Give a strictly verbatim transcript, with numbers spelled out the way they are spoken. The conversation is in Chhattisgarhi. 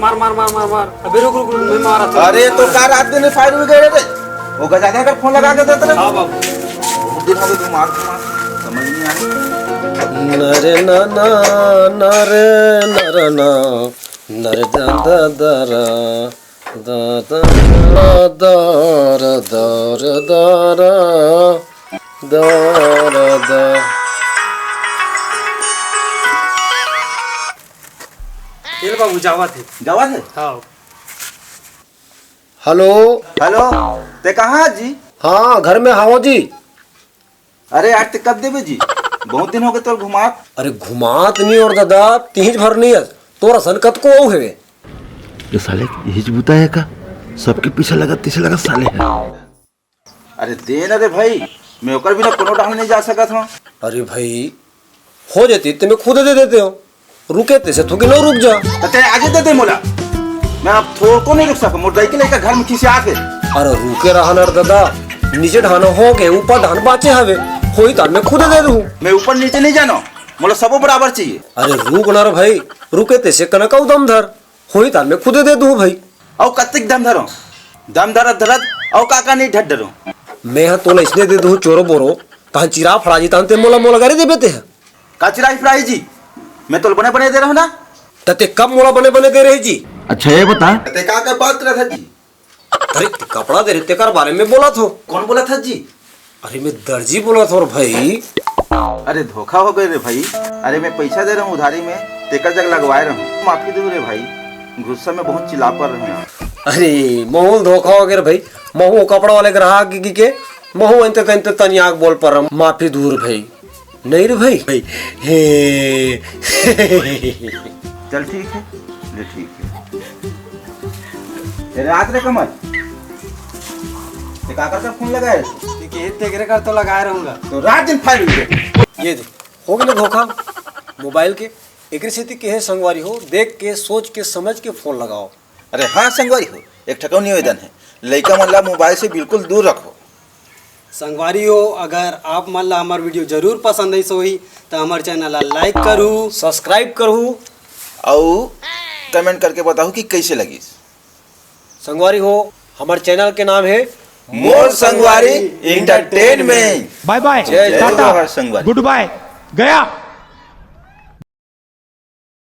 मार, मार, मार, मार, मार। अबे रुक, रुक, रुक, मैं मारा था। अरे, तो का रात दिन fire में गए रे? वो गजाधर का फोन लगा के देते रहे। हाँ, बाबू। बहुत दिन हो गए, घुमार, घुमार। समझ नहीं आया। नरे ना ना, नरे नरे ना, नरे दा दा दा रा, दा दा दा रा, दा रा दा रा, दा रा दा। ये ले बाबू, जावत हे। जावत हे? हाँ। हेलो। हेलो, ते कहाँ जी? हाँ, घर में हावो जी। अरे यार, ते कब देबे जी? बहुत दिन हो गए तोर घुमात। अरे घुमात नहीं और दादा, तिहिच भर नहीं हस। तोर असन कतको अउ हेवे। ये साले इहिच बुता हे का? सबके पीछे लगा, पीछे लगा साले है। अरे दे ना रे भाई, मैं ओकर बिना कोनो डहर नहीं जा सकत हूँ। अरे भाई, हो जाती तो मैं खुद दे देते हो। रुके ते से थोकी लो, रुक जा। त ते आजे दे दे मोला। मैं अब थोड़को नहीं रुक सकूं। मोर दाई के लइका घर में खिसियात हे। अरे रुके रहा ना रे दादा, नीचे डहन हो के ऊपर डहन बाचे हवे, होई तार मैं खुद दे दूं। मैं ऊपर नीचे नहीं जानो, मोला सबो बराबर चाहिए। अरे रुक ना रे भाई, रुके ते से कनक अउ दम धर, होई तार मैं खुद दे दूं भाई। अउ कतिक दम धरो, दम धरत धरत अउ का का नहीं ढड्डरो। मैं हा तोला इसने दे दूं चोरो बोरो, तहन चिरा फड़ा जी, तहन ते मोला मोला गारी देबे ते हा। का चिराई प्राही जी, मैं तोल बने बने दे रहूं ना। त ते कब मोला बने बने दे रहे जी? अच्छा ये बता। ते का का बात रहा था जी? अरे ते कपड़ा दे रहे, तेकर बारे में बोला थो। कौन बोला था जी? अरे मैं दर्जी बोला थो रे भाई। अरे धोखा हो गए रे भाई। अरे मैं पैसा दे रहा हूँ उधारी में, तेकर जग लगवाए रहूँ। माफी दू रे भाई, गुस्सा में बहुत चिल्ला पड़ रहे हैं। अरे महूं धोखा हो गए रे भाई, महूं कपड़ा वाले ग्राहक की, की के महूं अंत कंत तनियाक बोल पड़ रहा। माफी दू रे भाई। नहीं रे भाई, भाई। हे। चल ठीक है, ले ठीक है। तेरे रात रे कमल, ते काकर का फोन लगाए? ठीक है, तेरे कर तो लगाए रहूंगा। तो रात दिन फाइल उठे। ये दे, हो गए ना धोखा मोबाइल के। एकरे सेती कहे संगवारी हो, देख के, सोच के, समझ के फोन लगाओ। अरे हाँ संगवारी हो, एक ठकौ निवेदन है, लइका मन ला मोबाइल से बिल्कुल दूर रखो। संगवारी हो, अगर आप मन ला हमर वीडियो जरूर पसंद आइस होही, त हमर चैनल ला लाइक करहू, सब्सक्राइब करहू। अउ कमेंट करके बताहू कि कैसे लगिस। संगवारी हो, हमर चैनल के नाम है मोर संगवारी एंटरटेनमेंट। बाय बाय, जय टाटा, जोहार संगवारी। गुड बाय, गया।